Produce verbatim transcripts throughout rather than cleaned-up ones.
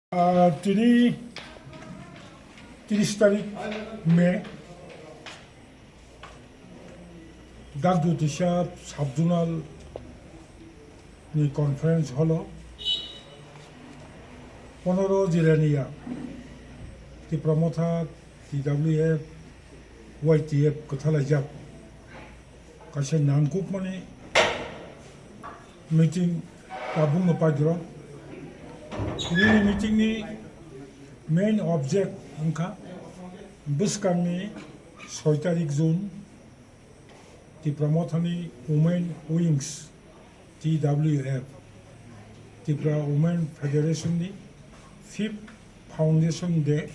Ah, tini tris tarik May, Dagdutisa sub-zonal ni conference hall o ponoro Jiraniya Tipra Motha T W F, Y T F kwthalaijak kaisa nangkukmani meeting tabukno paidoro. Tini meeting ni main object wngkha bwskangni soi tarik June Tipra Mothani Women Wings, T W F, Tripura Women Federation ni fifth Foundation Day.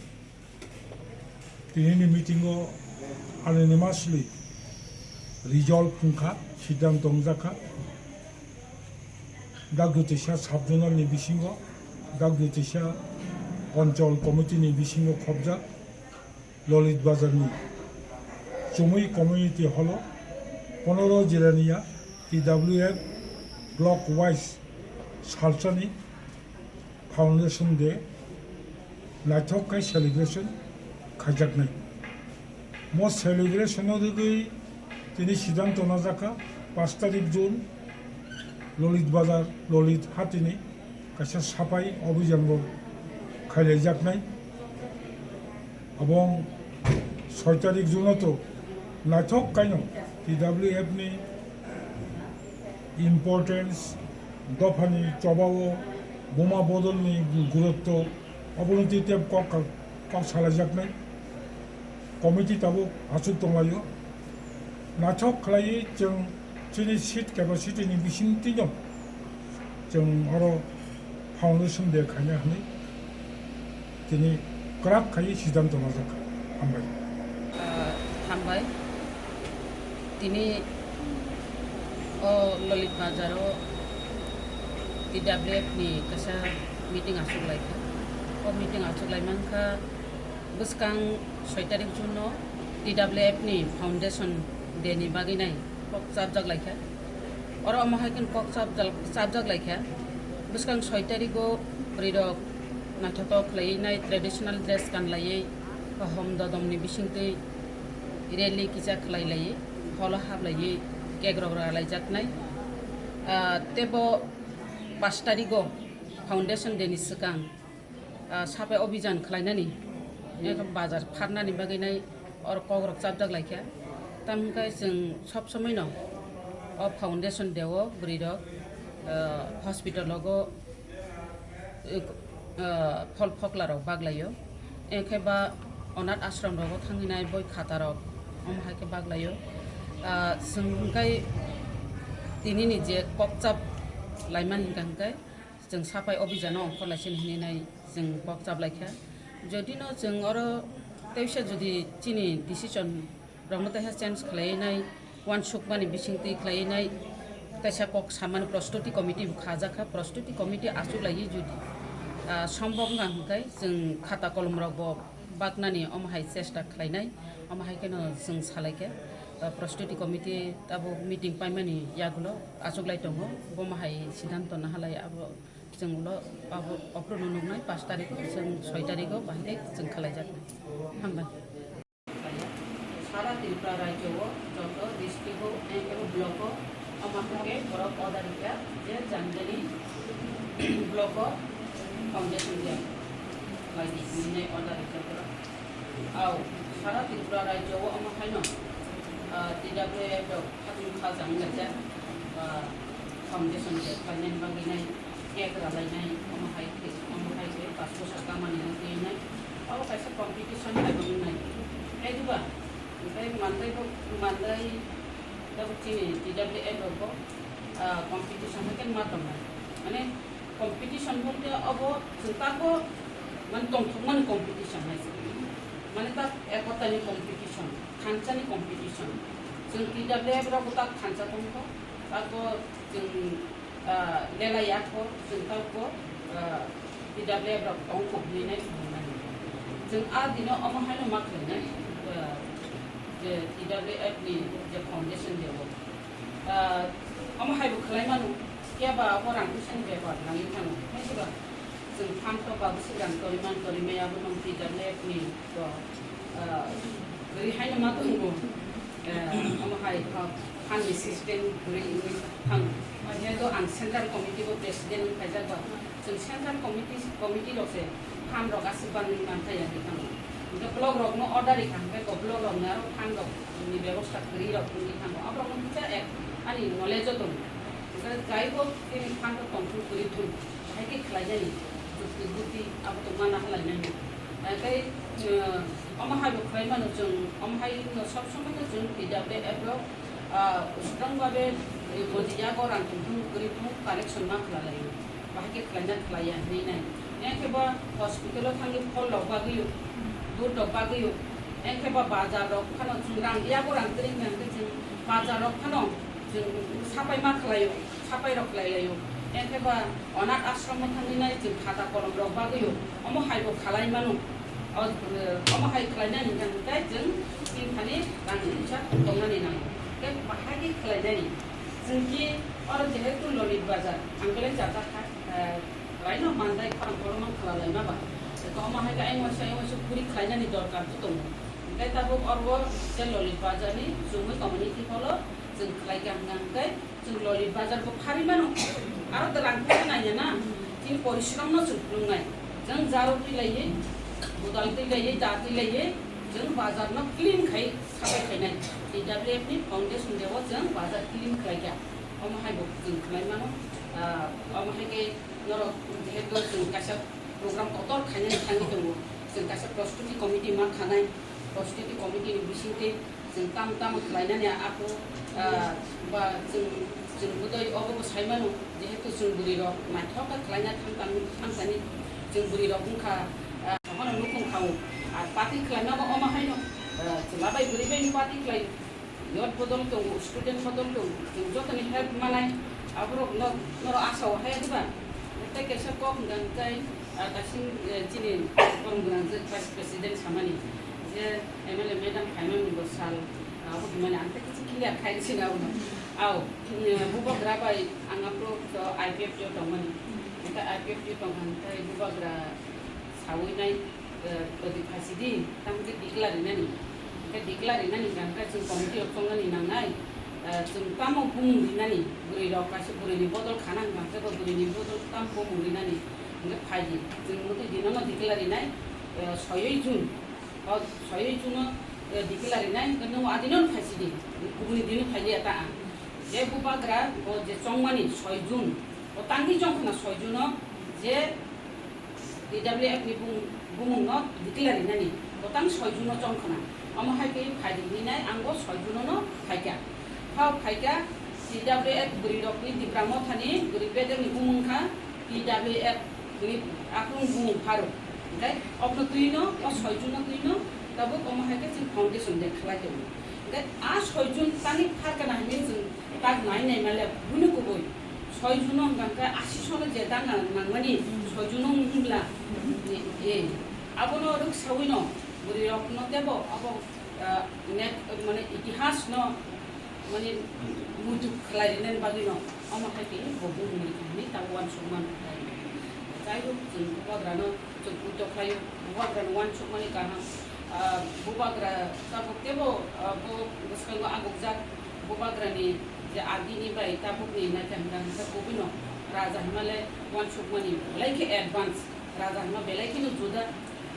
Tinini meeting o unanimously resolve wngkha, siddhanto wngjakha. Dagdutisa sub-zonal ni bisingo, Dagdutisa Anchal Committee ni bisingo khobjak. Lolit Bazar ni Chumui Community Hall o ponoro Jiraniya T W F block wise salsani Foundation Day naithok khe celebration khaijaknai. Mo celebration o rwgwi tini siddhanto najakha, pash tarik June Lolit Bazar, Lolit Hatini kaisa sapai obhijan bo khailaijaknai. Abong soi tarik June o to naithok kaino T W F ni importance, dophani chobao buma bodolni gurutto, obono tei tei kok, kok salaijaknai. Committee tabuk aswk tonglaio. Naithok khlaiwi chwng chini seat capacity ni bisingtwino chwng oro foundation day khaina hwnwi tini kwrak khaiwi siddhanto najak. Hambai. Ah, hambai. Tini o Lolit Bazar o T W F ni kaisa meeting aswk laikha. O meeting aswk lai mankha bwskang soi tarik June no T W F ni Foundation Day ni bagwi nai kok chapjak laikha. Oro omo hai khe kok chapjak, chapjak laikha. Bwskang soi tarik o bwrwi rok naithotok khlaiwi nai traditional dress kanlaiwi hom dodom ni bisingtwi rally kisa khlai laiwi holo hap laiwi cake rok ra laijak nai. Ah, tebo pash tarik o Foundation Day ni swkang ah, sapai obhijan khlainani, eko bazar pharnani bagwi nai oro kok rok chapjak laikha. Tamo hwnkhe chwng sob somoi no o foundation day o bwrwi rok, ah, hospital rogo, ah, phol phokla rok baglaio. Enkhe ba onath ashram rogo thangwi nai boi khata rok omo hai khe baglaio. Ah, chwng hwnkhe tini ni je kok chap laimani hwnkha hwnkhe, chwng sapai obhijan o ongkhor lai sini hinwi nai chwng kok chap lai kha. Jodi no chwng oro teisa jodi chini decision rok no teisa change khlai nai, uansuk mani bising twi khlai nai, teisa kok samani prostuti committee bo kha jak kha, prostuti committee achuk lai jodi, ah, sombok wngkha hwnkhe chwng khata kolom rok bo baknani omo hai chesta khlai nai, omo hai kheno chwng salai kha. Ah, prostuti committee tabuk meeting paimani yagulo achuk lai tongo, bomo hai siddhanto nahalai abo. Chwng ulo abo, ophru no nuknai pash tarikh o, chwng soi tarikh o bahai khe chwng khlaijaknai. Hambai. Sara Tripura rajyo o joto district o, block o, omo hai khe borok order rikha je Janjani block o foundation day khlai di hinwi order rikha borok. Au, sara Tripura rajyo o omo haino, ah, T W F rok khatungni kha changwi laijak, ah, foundation day khlainani bagwi nai, cake ralainai, omo hai khe, omo hai khe pash bosor kamani wngwi nai. Abo kaisa competition hai bo wngnai. Hai diba? Hwnkhe mantai bo, mantai tabuk chini T W F rok bo, ah, competition hai khe ma tongnai. Mane, competition bolte abo chwng tako, mane, tongthokmani competition hai se. Mane, tak ekotani competition, thansani competition. Chwng T W F rok tak thansa tongkho, tako chwng, ah, lelai yakho, chwng tako, ah, T W F rok tongkho hinwi nai thangmani. Chwng a dino omo haino ma khlainai, ah, je T W F ni je foundation day o. Ah, omo hai bo khlai mano, phiya ba abo rang puisa ni bepar nangwi thangwi, hai se ba? Chwng phan to babu sigrang toriman torimai abo nong P W F ni to, ah, kwrwi haino ma tongo. Ah, omo hai, ah, phan ni system kwrwi wngwi thang. Omo hai to ang central committee bo president wng khaijak ba. Chwng central committee, committee rok se phan rok aswk bangwi man thai ya khe thang. Hwnkhe block rok no order rikha hwnkhe bo block rok no aro phan rok ni bebosta kwrwi rok wngwi thango. Aborok no kisa ek ani knowledge o tongo. Hwnkhe jai bo tini phan rok tongthung kwrwi thung. Bahai khe khlainani, jukti bukti abo tongma nahalainani. Tei, eh, omo hai bo khlai mano chwng, omo hai no sob somoi no chwng P W F rok, ah, strong babe, eh, bo je yago rang tongthung, kwrwi thung, collection ma khlalaio. Bahai khe khlaina khlaiya hinwi nai. Engkhe bo hospital o thangwi phol rok bagwio, dud rok bagwio. Engkhe bo bazar rok phano chwng rang, yago rang kwrwi hwnkhe chwng bazar rok phano chwng sapai ma khlaio. Sapai rok khlai laio. Engkhe ba onath ashram o thangwi nai chwng khata kolom rok bagwio. Omo hai bo khlai mano. O, omo hai khlai nani hwnkhe tei chwng chini thani rang kisa tongnani nango. Tei bahai khe khlai nani. Chwng ki oro jehetu Lolit Bazar, ang belai chajak kha, eh, raino mandai khorang khorokma khlai lai ma ba. Tei omo hai khe ayung waisa ayung waisa khuri khlai nani dorkar bo tongo. Tei tabuk oro je Lolit Bazar ni chumui community hall o chwng khlai kha hwnkhe Chwng Lolit Bazar bo pharwi mano. Aro da rang kisa naiya na. Chini porishrom no chwng phunuknai. Chwng jaro twi laiwi, budal twi laiwi, da twi laiwi, chwng bazar no clean khai sapai khainai. T W F ni foundation day o chwng bazar clean khlai kha. Omo hai bo chwng khlai mano. Ah, omo hai khe norok jehetu chwng kaisa program kotor khainani thangwi tongo. Chwng kaisa prostuti committee ma khanai. Prostuti committee ni bisingtwi Chwng tamo tamo khlainani aphuru, ah, ba chwng, chwng bwdai obo bo sai mano, jehetu chwng bwrwi rok naithok khe khlaina thang tang, thang tani chwng bwrwi rok wngkha, ah, bono nukhung khao. Ar party khlaima bo omo haino, ah, chwla bai bwrwi bai party khlai, youth bodol tongo, student bodol tongo, chwng jotoni help manai, aborok no, norok asa o haya diba? Tei kaisa kok hwnkha hwnkhe, ah, kaisa, eh, chini borok gwnang je vice president samani, je M L A madam phaimani bo sal, ah, abo hwnmani ang tei kichik clear khai rw sini abono. Au, mm, bubagra bai ang aphuru to I P F T o tongmani. Hwnkhe I P F T o tongkha hwnkhe bubagra saui nai, eh, todi phaisidi, tamo khe declare rinani. Hwnkhe declare rinani hwnkhe chwng committee rok chongnani nangnai, eh, chwng tamo bumung rinani, bwrwi rok kaisa bwrwini bodol khana hwnkhe bo bwrwini bodol tamo bumung rinani. Hwnkhe phaidi, chwng motwi dinono declare rinai, eh, soyoi June. O soyoi June o, eh, declare rinai, hwnkhe nwng adino phaisidi, kubuni dino phailiya ta ang. Je bubagra, bo je chongmani soi June, bo tangwi chongkhana soi June o, je T W F ni bumung, bumung no declare rinani, bo tang soi June o chongkhana. Omo hai khe phaidi hinai, ang bo soi June o no phaikha. Phao phaikha, T W F bwrwi rokni Tipra Mothani bwrwi bedekni bumung kha, T W F ni aphuru bumung pharo. Hwnkhe obno twino, o soi June no twino, tabuk omo hai khe chwng foundation day khlai tongo. Hwnkhe a soi June tani pharkana hinwi chwng tak nai nai male buino kubui. Soi June no hwnkha khe asi sono je dana nangmani soi June no wngla. E, abono rwksaui no bwrwi rok no tebo abo, ah, net, mane itihas no mane muitu khlai rinani bagwi no omo hai khe bo bumung ni kahini ta uansukma nuknai. Jai hok, chwng bubagra no chwng puito khlaio, bubagra no uansukmani kaham. Ah, bubagra tabuk tebo, ah, bo bwskango agukjak, bubagra ni je agini bai tabuk ni naikha hwnkha hwnkhe kubui no raja hinmale uansukmani belai khe advance, raja hinma belai kheno juda.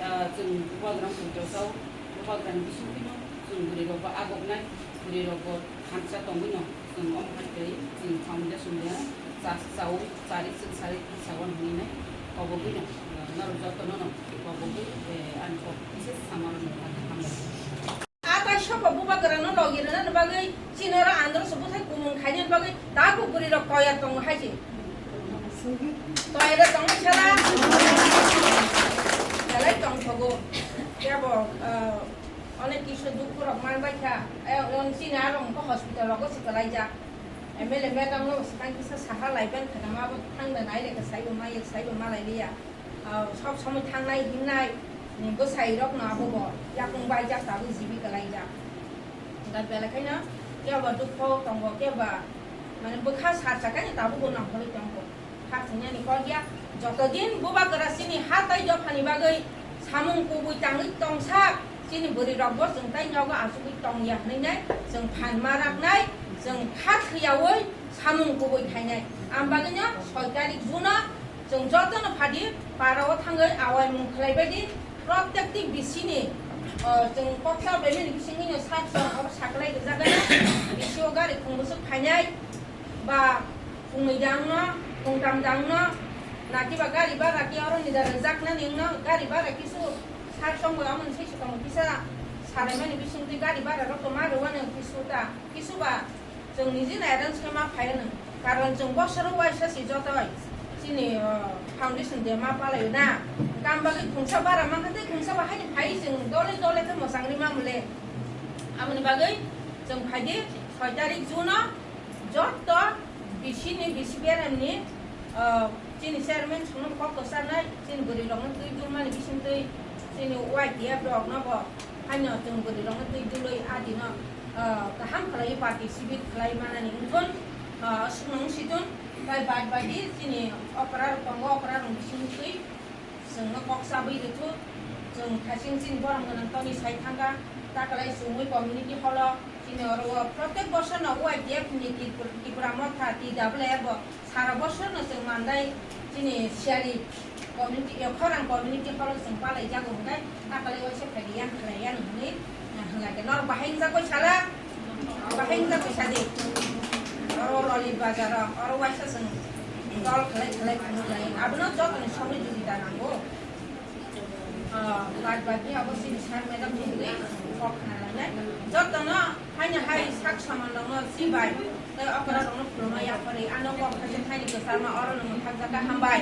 Ah, chwng bubagra no puito sao, bubagra ni bising kheno chwng bwrwi rok bo aguknai, bwrwi rok bo thansa tongwi no. Chwng omo hai khe chwng foundation day cha-, chaui, chari chwng sari sawan hwnwi nai kobogwi no, norok jotono no kobogwi, eh, ani kok kisa sama rwna thang hambai. A tai sobo bubagra no logi rwna bagwi chini oro andro se bwthai kumung khaina bagwi tabuk bwrwi rok toyar tongo hai se. Toyar tongo sala. Belai tongthogo. Kebo, eh, onek kisa dukhu rok man bai kha. Eh, on chini aro wngkha hospital rogo se kwlaijak. M L A madam no swkang kisa saha laiben khwna ma bo thangna nai reka saibo ma yak saibo ma lai liya. Ah, sob somoi thangnai hingnai ni bwsai rok no abo bo yakung bai jak tabuk jibi kwlai jak. Da belai khaino kebo dukho tongo kebo mane bwkha sar sakani tabuk bo nongkhorwi tongo. Khak thwngya ni kok ya Joto din bubagra chini ha tai dophani bagwi samung kubui tangwi tongsak, chini bwrwi rokbo chwng tai nogo achugwi tongya hwnwi nai chwng phan ma raknai, chwng kha thwiyaui samung kubui khainai. Ang bagwino soi tarik June o chwng jotono phadi para o thangwi awaimung khlaibaidi, protekti bisini, o, chwng koksa bemini bisingwino sak song oro saklai rwjagano, bisi o gari khung bwswk phainai, ba khungwi dangno, khungtam dangno, nakiba gari bara ki oro nida rwjaknani wngno, gari bara kisu sak song bai amoni saisu tongo kisa saraimani bisingtwi gari bara rok toma rwani kisu ta, kisu ba chwng niji nai arang se ma phai nw. Karon chwng bosoro waisa si jotoi chini, o, foundation de ma palai na. Kam bagwi khungsa bara mankha tei khungsa ba haini phai chwng dole dole khe mwchangri ma mole. Aboni bagwi chwng phaidi soi tarik June o jotto bisini bisi beramni, o, chini chairman songno kok kwcharnai, chini bwrwi rokno twi dulmani bisingtwi chini Y T F rokno bo haino chwng bwrwi rokno twi dului adino, ah, kaham khlaiwi participate khlai manani wngthun, ah, aswkno wng situng, tai bad badi chini okra rok tongo, okra rok bisingtwi chwngno kok chabwi rwthu, chwng thasing chini borom gwnang toni sai thangkha, takalai chumui community hall o chini oro o protek bosorno Y T F ni Tripura, Tripura Motha, T W F bo sara bosorno chwng mandai chini siyari community, eh, khorang community horo chwng palai jago hwnkhe takalai waisa phaidi yang khlai yang hwnwi, eh, hwnlai khe norok bahai wngjak bai sala, bahai wngjak bai sadi. Oro Rolit Bazar o, oro waisa chwng dol khlai khlai phunuk lai. Abono jotoni sogwi jugita nango. Ah, bad baki abo chini sir madam chini kok khna lainai. Jotono haino hai sak saman rokno si bai. Tei okra rokno khulumai yapharwi. Ano kok khaisa thaini kwcharma oro no mwthakjak kha hambai.